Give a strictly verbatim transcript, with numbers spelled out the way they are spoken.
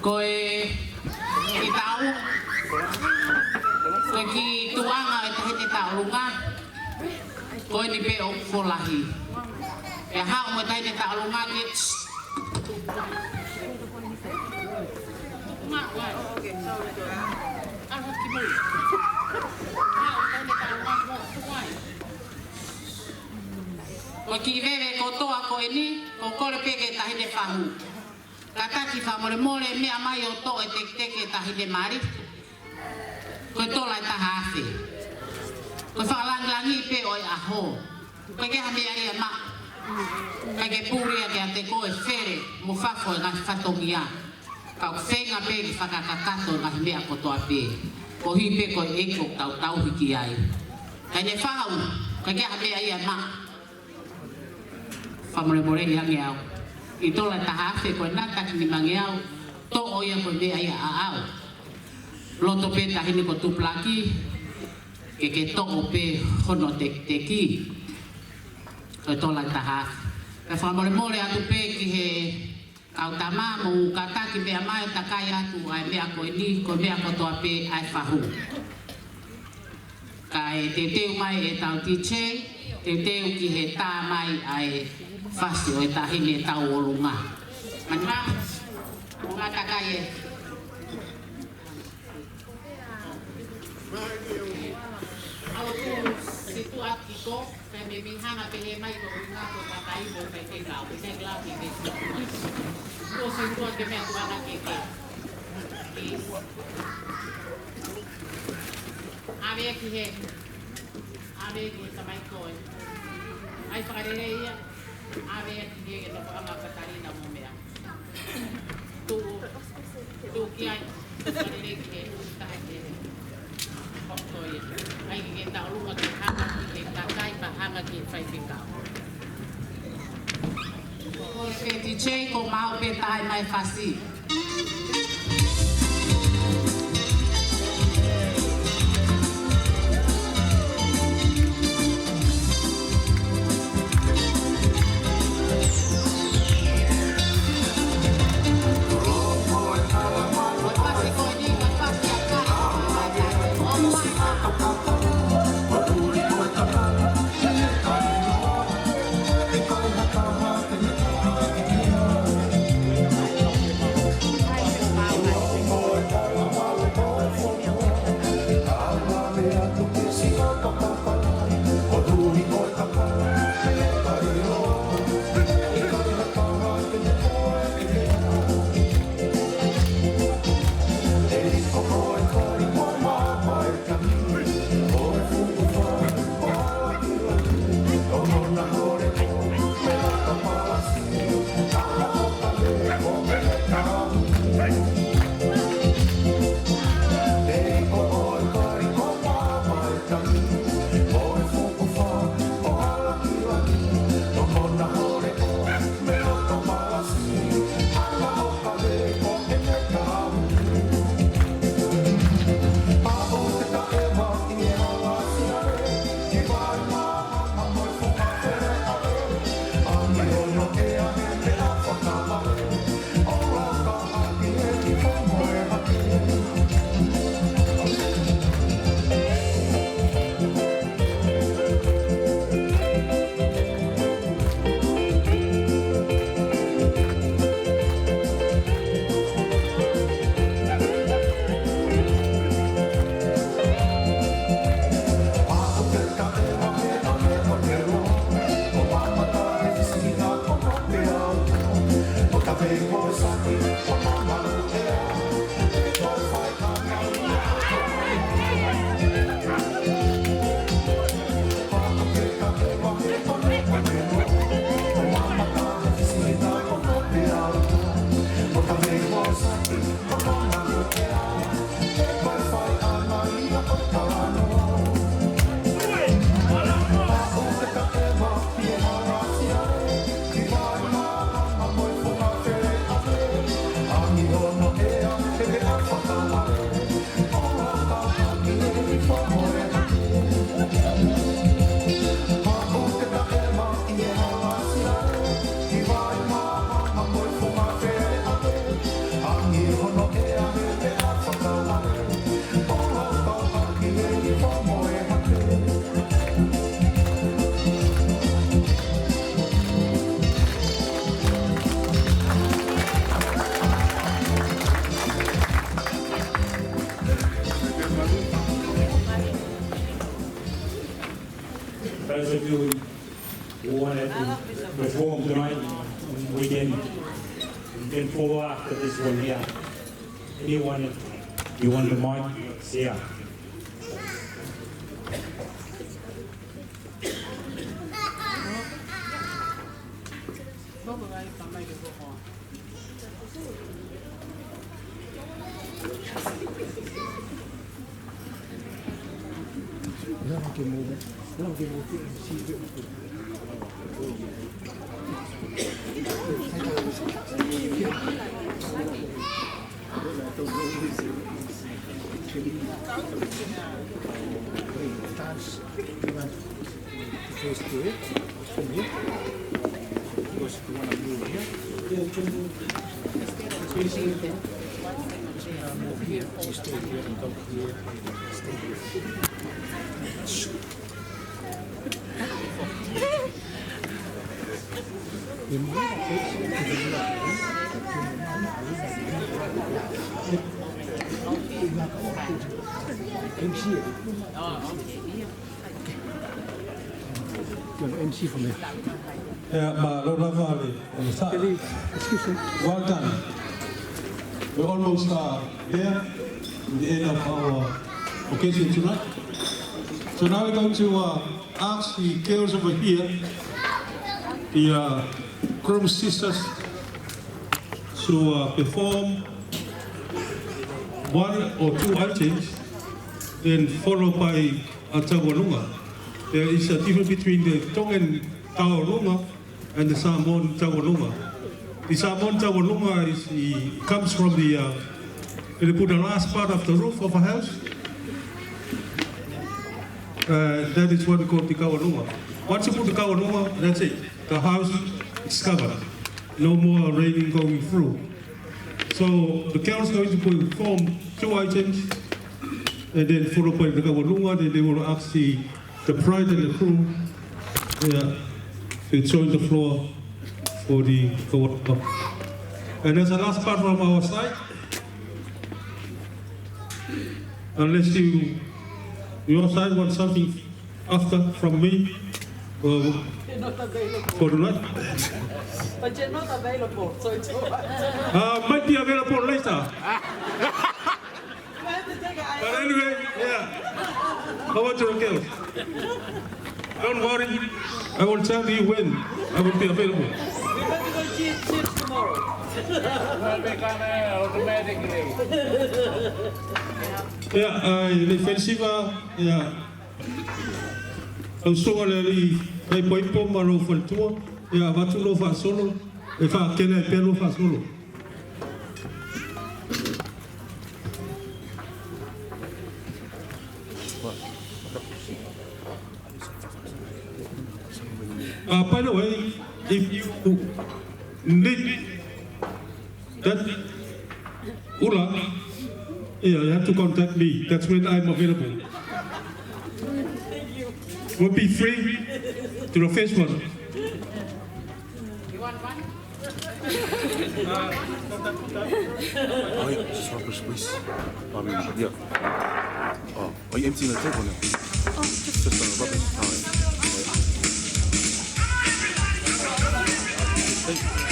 Ko e kiʻi taʻu, ko e kiʻi tuʻunga ʻo e Taʻahine Tauʻolunga, ko eni pē ʻoku lahi. ʻE haʻu mo e Taʻahine Tauʻolunga ke Ko e kiʻi veve kotoa ko eni, ʻoku kole pē ki he Taʻahine Fahu. Kātaki fakamolemole, meʻa mai ʻo toʻo e tekiteki ʻa e Taʻahine Mali. Ko e tola ʻe taha afe. Ko e fakalangilangi pē ʻo e ʻaho. ʻOku ʻikai ke ʻi ai ha meʻa ia maʻa. ʻIkai ke puli ia kiate koe, fele mo fafo e ngaahi fatongia. Ka ʻoku feinga pē ke fakakakato e ngaahi meʻa kotoa pē. Koeʻuhi pē ko e ʻEiki ʻoku tau tauhi ki ai. Taʻahine Fahu, ʻikai ke ʻi ai ha meʻa ia maʻa. Fakamolemole ange au. ʻI tola ʻe taha afe ko ena taki nimangeau. Toʻo ia ko e meʻa ia ʻaʻau. Loto pē Taʻahine ko Tupulaki. Ke ke toʻo pē hono tekiteki. Ko e tola ʻe taha afe. Ka fakamolemole atu pē ki he kau tama, mou kātaki meʻa mai, takai atu ʻa e meʻa ko eni, ko e meʻa kotoa pē ʻa e Fahu. Kae teuteu mai ʻetau D J, teuteu ki he tā mai ʻa e fasi ʻo e Taʻahine Tauʻolunga. Manima, mou ngā takai ē. ʻAlu atu situ atu ki ko, kae meimei hanga pē he mai ko ʻuhinga ko e kakai mo e kakai kau, ʻikai ke lau ki he. Ko situ atu ke meʻa tuʻunga ke ke. Please. ʻAve ki he. ʻAve ki he tamai ko ē. ʻAi fakalelei ia. ʻAve ki he ke nofo ʻa Katalina mo meʻa. Tuʻu, tuʻu ki ai, tuʻu ki ai, tuʻu ki ai. ʻAi ke ke tauʻolunga ke hanga ki he kakai, pea hanga ki he faifekau. Ko e D J, ko mau pē tā mai e fasi. Can follow after this one here. Anyone, you want the mic? Yeah. First to it, from here. Because if you wanna move here, move here, you stay here, you don't here, stay here. You're the M C for me. Yeah, mālō lava. Well done. We're almost, uh, there, in the end of our occasion tonight. So now we're going to, uh, ask the girls over here, the, uh, groom sisters, to, uh, perform one or two items, then followed by a tauanunga. There is a difference between the Tongan tauanunga and the Samoan tauanunga. The Samoan tauanunga is, it comes from the, uh, they put the last part of the roof of a house. Uh, that is what we call the kauanunga. Once you put the kauanunga, that's it. The house is covered. No more raining going through. So the girls are going to perform two items, and then followed by the kauanunga, then they will ask the, the bride and the groom, yeah, to join the floor for the kauanunga. And that's the last part from our side. Unless you, your side want something after from me, uh, you're not available for tonight. But you're not available, so it's all right. Uh, might be available later. But anyway, yeah. How about your girls? Don't worry. I will tell you when I will be available. We're going to go to chips tomorrow. Will be coming automatically. Yeah, I, the festival, yeah. Au soa le li, kai poi po ma lo fal tua. Yeah, vatu lo fa solo. E fa kena e pelo fa solo. Uh, by the way, if you need that ula, yeah, you have to contact me. That's when I'm available. Will be free to the first one. Oh, yeah, just rubbish, please. I mean, yeah. Oh, are you emptying the table now? Oh, just, just a rubbish. All right. Thank you.